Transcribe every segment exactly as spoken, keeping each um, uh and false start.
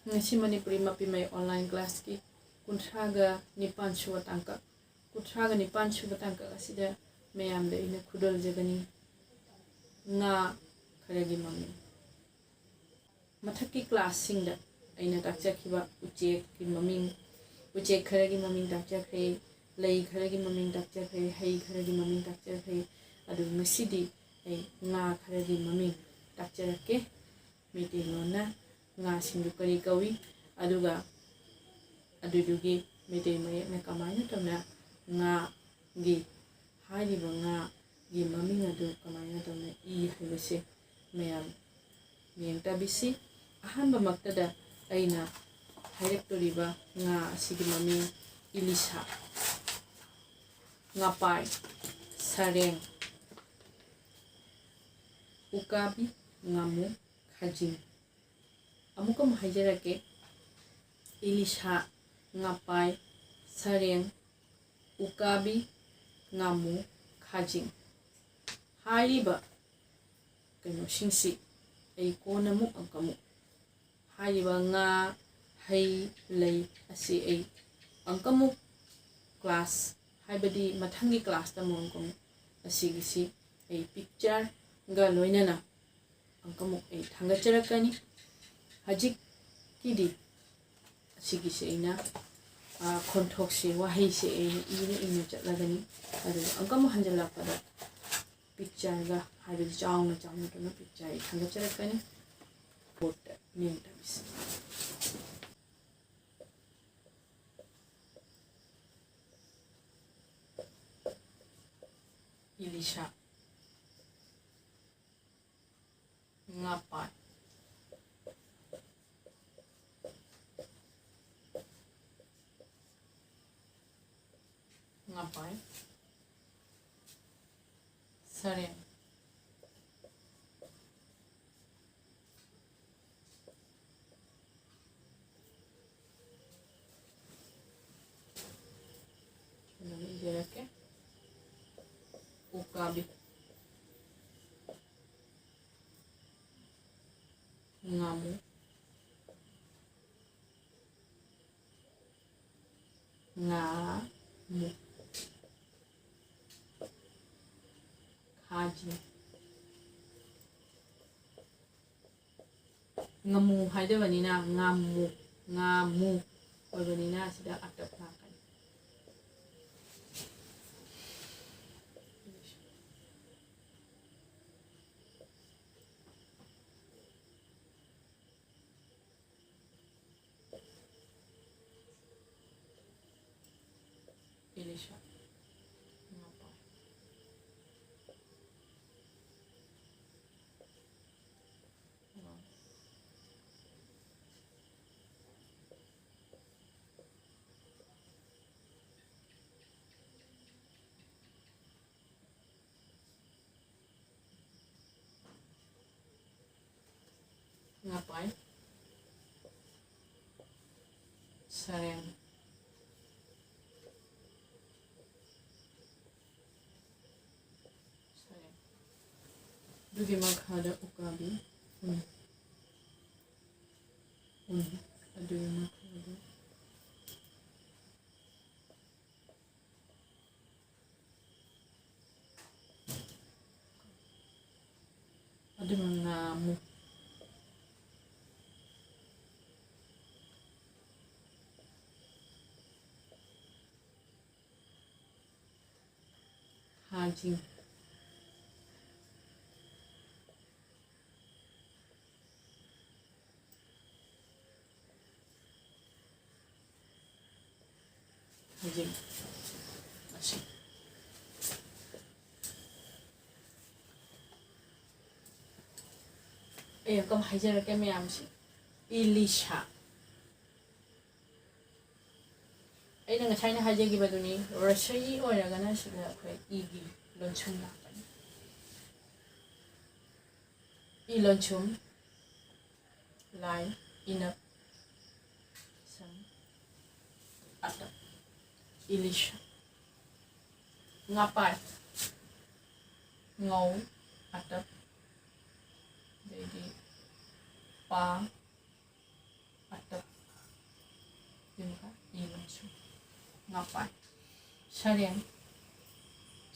ꯉꯁꯤ ꯃꯅꯤꯄꯨꯔꯤ ꯃꯄꯤꯃꯩ online classꯀꯤ ꯀꯨꯟꯊ꯭ꯔꯥꯒ ꯅꯤꯄꯥꯟ ꯁꯨꯕ ꯇꯥꯡꯀꯛ, ꯀꯨꯟꯊ꯭ꯔꯥꯒ ꯅꯤꯄꯥꯟ ꯁꯨꯕ ꯇꯥꯡꯀꯛ ꯑꯁꯤꯗ ꯃꯌꯥꯝꯗ ꯑꯩꯅ ꯈꯨꯗꯣꯜꯖꯒꯅꯤ ꯉꯥ ꯈꯔꯒꯤ ꯃꯃꯤꯡ꯫ ꯃꯊꯛꯀꯤ classꯁꯤꯡꯗ ꯑꯩꯅ ꯇꯥꯛꯆꯈꯤꯕ ꯎꯆꯦꯛꯀꯤ ꯃꯃꯤꯡ, ꯎꯆꯦꯛ ꯈꯔꯒꯤ ꯃꯃꯤꯡ ꯇꯥꯛꯆꯈ꯭ꯔꯦ, ꯂꯩ ꯈꯔꯒꯤ ꯃꯃꯤꯡ ꯇꯥꯛꯆꯈ꯭ꯔꯦ, ꯍꯩ ꯈꯔꯒꯤ ꯃꯃꯤꯡ ꯇꯥꯛꯆꯈ꯭ꯔꯦ꯫ ꯑꯗꯨ ꯉꯁꯤꯗꯤ ꯑꯩ ꯉꯥ ꯈꯔꯒꯤ ꯃꯃꯤꯡ ꯇꯥꯛꯆꯔꯛꯀꯦ꯫ ꯃꯩꯇꯩꯂꯣꯟꯅ ꯉꯥꯁꯤꯡꯗꯨ ꯀꯔꯤ ꯀꯧꯏ, ꯑꯗꯨꯒ ꯑꯗꯨꯗꯨꯒꯤ ꯃꯩꯇꯩ ꯃꯌꯦꯛꯅ ꯀꯃꯥꯏꯅ ꯇꯧꯅ ꯉꯥꯒꯤ, ꯍꯥꯏꯔꯤꯕ ꯉꯥꯒꯤ ꯃꯃꯤꯡ ꯑꯗꯨ ꯀꯃꯥꯏꯅ ꯇꯧꯅ ꯏ ꯍꯥꯏꯕꯁꯦ ꯃꯌꯥꯝ ꯌꯦꯡ ꯇꯥꯕꯤꯁꯤ꯫ ꯑꯍꯥꯟꯕꯃꯛꯇꯗ ꯑꯩꯅ ꯍꯥꯏꯔꯛꯇꯣꯔꯤꯕ ꯉꯥ ꯑꯁꯤꯒꯤ ꯃꯃꯤꯡ ꯏꯂꯤꯁꯥ, ꯉꯥꯄꯥꯏ, ꯁꯔꯦꯡ, ꯎꯀꯥꯕꯤ, ꯉꯥꯃꯨ, ꯈꯥꯖꯤꯡ꯫ ꯑꯃꯨꯛꯀ ꯑꯃꯨꯛ ꯍꯥꯏꯖꯔꯛꯀꯦ꯫ ꯏꯂꯤꯁꯥ, ꯉꯥꯄꯥꯏ, ꯁꯔꯦꯡ, ꯎꯀꯥꯕꯤ, ꯉꯥꯃꯨ, ꯈꯥꯖꯤꯡ꯫ ꯍꯥꯏꯔꯤꯕ ꯀꯩꯅꯣꯁꯤꯡꯁꯤ ꯑꯩ ꯀꯣꯟꯅ ꯑꯃꯨꯛ ꯑꯃꯨꯛꯀ ꯑꯃꯨꯛ ꯍꯥꯏꯔꯤꯕ ꯉꯥ, ꯍꯩ, ꯂꯩ ꯑꯁꯤ ꯑꯩ ꯑꯃꯨꯛꯀ ꯑꯃꯨꯛ class, ꯍꯥꯏꯕꯗꯤ ꯃꯊꯪꯒꯤ classꯇ ꯑꯃꯨꯛ ꯑꯃꯨꯛꯀ ꯑꯃꯨꯛ ꯑꯁꯤꯒꯤꯁꯤ ꯑꯩ pictureꯒ ꯂꯣꯏꯅꯅ ꯑꯃꯨꯛꯀ ꯑꯃꯨꯛ ꯑꯩ ꯊꯥꯡꯒꯠꯆꯔꯛꯀꯅꯤ꯫ ꯍꯧꯖꯤꯛꯀꯤꯗꯤ ꯑꯁꯤꯒꯤꯁꯦ ꯑꯩꯅ, ꯑ, ꯈꯣꯟꯊꯣꯛꯁꯦ, ꯋꯥꯍꯩꯁꯦ ꯑꯩꯅ ꯏꯅ ꯏꯅ ꯆꯠꯂꯒꯅꯤ꯫ ꯑꯗꯨꯒ ꯑꯃꯨꯛꯀ ꯑꯃꯨꯛ ꯍꯟꯖꯜꯂꯛꯄꯗ pictureꯒ, ꯍꯥꯏꯕꯗꯤ ꯆꯥꯎꯅ ꯆꯥꯎꯅ ꯇꯧꯅ picture ꯑꯩ ꯊꯥꯡꯒꯠꯆꯔꯛꯀꯅꯤ꯫ Boardꯇ ꯃꯤꯡ ꯇꯝꯃꯤꯁꯦ꯫ ꯏꯂꯤꯁꯥ꯫ ꯉꯥꯄꯥꯏ꯫ ꯉꯥꯄꯥꯏ꯫ ꯁꯔꯦꯡ꯫ ꯑꯗꯨꯝ ꯏꯖꯔꯛꯀꯦ꯫ ꯎꯀꯥꯕꯤ꯫ ꯉꯥꯃꯨ꯫ ꯉꯥ ꯃꯨ꯫ ꯈꯥꯖꯤꯡ꯫ ꯉꯥꯃꯨ ꯍꯥꯏꯗꯕꯅꯤꯅ ꯉꯥꯃꯨ, ꯉꯥꯃꯨ ꯑꯣꯏꯕꯅꯤꯅ ꯁꯤꯗ ꯑꯇꯞ ꯂꯥꯛꯀꯅꯤ꯫ ꯏꯂꯤꯁꯥ꯫ ꯉꯥ ꯄꯥꯏ꯫ ꯉꯥ꯫ ꯉꯥ ꯄꯥꯏ꯫ ꯁꯔꯦꯡ꯫ ꯁꯔꯦꯡ꯫ ꯑꯗꯨꯒꯤ ꯃꯈꯥꯗ ꯎꯀꯥꯕꯤ꯫ ꯎꯟ꯫ ꯎꯟ꯫ ꯑꯗꯨꯒꯤ ꯃꯈꯥꯗ ꯑꯗꯨꯒ ꯉꯥꯃꯨ꯫ ꯈꯥꯖꯤꯡ꯫ ꯈꯥꯖꯤꯡ꯫ ꯑꯁꯤ꯫ ꯑꯩ ꯑꯃꯨꯛꯀ ꯍꯥꯏꯖꯔꯛꯀꯦ ꯃꯌꯥꯝꯁꯤ꯫ ꯏꯂꯤꯁꯥ꯫ ꯑꯩꯅ ꯉꯁꯥꯏꯅ ꯍꯥꯏꯖꯈꯤꯕꯗꯨꯅꯤ, ꯔꯁꯩ ꯑꯣꯏꯔꯒꯅ ꯁꯤꯗ ꯑꯩꯈꯣꯏ ꯏꯒꯤ ꯂꯣꯟꯁꯨꯝ ꯂꯥꯛꯀꯅꯤ꯫ ꯏ ꯂꯣꯟꯁꯨꯝ, ꯂꯥꯏ, ꯏꯅꯞ, ꯁꯝ, ꯑꯇꯞ, ꯏꯂꯤꯁꯥ, ꯉꯥꯄꯥꯏ, ꯉꯧ, ꯑꯇꯞ, ꯑꯗꯩꯗꯤ ꯄꯥ, ꯑꯇꯞ, ꯑꯗꯨꯒ ꯏ ꯂꯣꯟꯁꯨꯝ꯫ ꯉꯥꯄꯥꯏ, ꯁꯔꯦꯡ,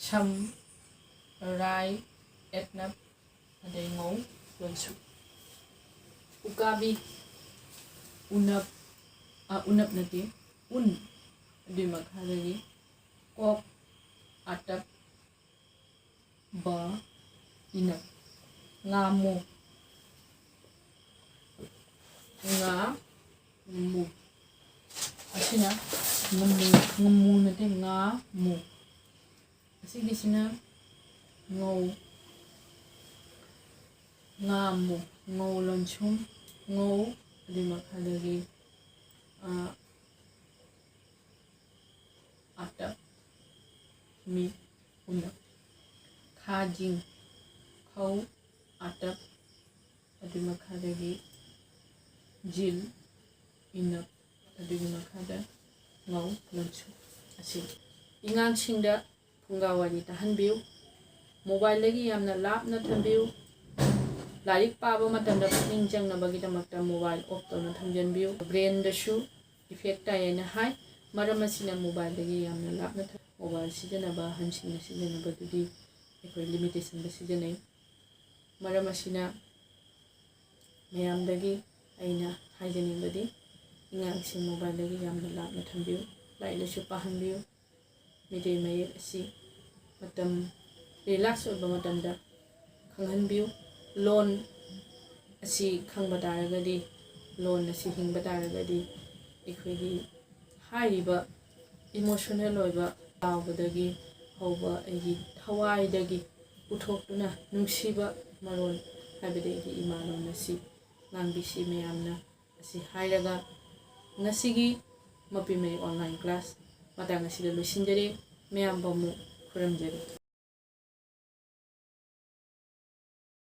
ꯁꯝ, ꯔꯥꯏ, ꯑꯦꯠꯅꯞ, ꯑꯗꯩ ꯉꯧ, ꯂꯣꯟꯁꯨ꯫ ꯎꯀꯥꯕꯤ, ꯎꯅꯞ, ꯑ, ꯎꯅꯞ ꯅꯠꯇꯦ, ꯎꯟ, ꯑꯗꯨꯏ ꯃꯈꯥꯗꯒꯤ ꯀꯣꯛ, ꯑꯥꯇꯞ, ꯕ, ꯏꯅꯞ꯫ ꯉꯥꯃꯨ꯫ ꯉꯥ, ꯃꯨ꯫ ꯑꯁꯤꯅ ꯉꯥꯃꯨ, ꯉꯥꯃꯨ ꯅꯠꯇꯦ, ꯉꯥꯃꯨ꯫ ꯑꯁꯤꯒꯤꯁꯤꯅ ꯉꯧ, ꯉꯥꯃꯨ, ꯉꯧ ꯂꯣꯟꯁꯨꯝ, ꯉꯧ, ꯑꯗꯨꯏ ꯃꯈꯥꯗꯒꯤ, ꯑ, ꯑꯥꯇꯞ, ꯃꯤꯠ, ꯎꯅꯞ꯫ ꯈꯥꯖꯤꯡ, ꯈꯧ, ꯑꯥꯇꯞ, ꯑꯗꯨꯒꯤ ꯃꯈꯥꯗꯒꯤ ꯖꯤꯜ, ꯏꯅꯞ, ꯑꯗꯨꯒꯤ ꯃꯈꯥꯗ ꯉꯧ, ꯂꯣꯟꯁꯨ꯫ ꯑꯁꯤ ꯑꯉꯥꯡꯁꯤꯡꯗ ꯐꯨꯡꯒꯥ ꯋꯥꯔꯤ ꯇꯥꯍꯟꯕꯤꯌꯨ꯫ ꯃꯣꯕꯥꯏꯜꯗꯒꯤ ꯌꯥꯝꯅ ꯂꯥꯞꯅ ꯊꯝꯕꯤꯌꯨ꯫ ꯂꯥꯏꯔꯤꯛ ꯄꯥꯕ ꯃꯇꯝꯗ ꯄꯨꯛꯅꯤꯡ ꯆꯪꯅꯕꯒꯤꯗꯃꯛꯇ ꯃꯣꯕꯥꯏꯜ ꯑꯣꯐ ꯇꯧꯅ ꯊꯝꯖꯤꯟꯕꯤꯌꯨ꯫ ꯕ꯭ꯔꯦꯟꯗꯁꯨ ꯏꯐꯦꯛ ꯇꯥꯏ ꯍꯥꯏꯅ ꯍꯥꯏ꯫ ꯃꯔꯝ ꯑꯁꯤꯅ ꯃꯣꯕꯥꯏꯜꯗꯒꯤ ꯌꯥꯝꯅ ꯂꯥꯞꯅ ꯊꯝ-, ꯃꯣꯕꯥꯏꯜ ꯁꯤꯖꯤꯟꯅꯕ, ꯑꯍꯟꯁꯤꯡꯅ ꯁꯤꯖꯤꯟꯅꯕꯗꯨꯗꯤ ꯑꯩꯈꯣꯏ ꯂꯤꯃꯤꯇꯦꯁꯟꯗ ꯁꯤꯖꯤꯟꯅꯩ꯫ ꯃꯔꯝ ꯑꯁꯤꯅ ꯃꯌꯥꯝꯗꯒꯤ ꯑꯩꯅ ꯍꯥꯏꯖꯅꯤꯡꯕꯗꯤ, ꯑꯉꯥꯡꯁꯤꯡ ꯃꯣꯕꯥꯏꯜꯗꯒꯤ ꯌꯥꯝꯅ ꯂꯥꯞꯅ ꯊꯝꯕꯤꯌꯨ, ꯂꯥꯏꯔꯤꯛ ꯂꯥꯏꯁꯨ ꯄꯥꯍꯟꯕꯤꯌꯨ꯫ ꯃꯩꯇꯩ ꯃꯌꯦꯛ ꯑꯁꯤ ꯃꯇꯝ ꯔꯤꯂꯦꯛꯁ ꯑꯣꯏꯕ ꯃꯇꯝꯗ ꯈꯪꯍꯟꯕꯤꯌꯨ꯫ ꯂꯣꯟ ꯑꯁꯤ ꯈꯪꯕ ꯇꯥꯔꯒꯗꯤ, ꯂꯣꯟ ꯑꯁꯤ ꯍꯤꯡꯕ ꯇꯥꯔꯒꯗꯤ, ꯑꯩꯈꯣꯏꯒꯤ ꯍꯥꯏꯔꯤꯕ ꯏꯃꯣꯁꯅꯦꯜ ꯑꯣꯏꯕ ꯇꯥꯕꯗꯒꯤ ꯍꯧꯕ ꯑꯩꯒꯤ ꯊꯋꯥꯏꯗꯒꯤ ꯄꯨꯊꯣꯛꯇꯨꯅ ꯅꯨꯡꯁꯤꯕ ꯃꯔꯣꯟ, ꯍꯥꯏꯕꯗꯤ ꯑꯩꯒꯤ ꯏꯃꯥ ꯂꯣꯟ ꯑꯁꯤ ꯉꯥꯡꯕꯤꯁꯤ ꯃꯌꯥꯝꯅ꯫ ꯑꯁꯤ ꯍꯥꯏꯔꯒ ꯉꯁꯤꯒꯤ ꯃꯄꯤ ꯃꯌꯦꯛ ꯑꯣꯟꯂꯥꯏꯟ ꯀ꯭ꯂꯥꯁ ꯃꯇꯥꯡ ꯑꯁꯤꯗ ꯂꯣꯏꯁꯤꯟꯖꯔꯦ꯫ ꯃꯌꯥꯝꯕꯨ ꯑꯃꯨꯛ ꯈꯨꯔꯨꯝꯖꯔꯤ꯫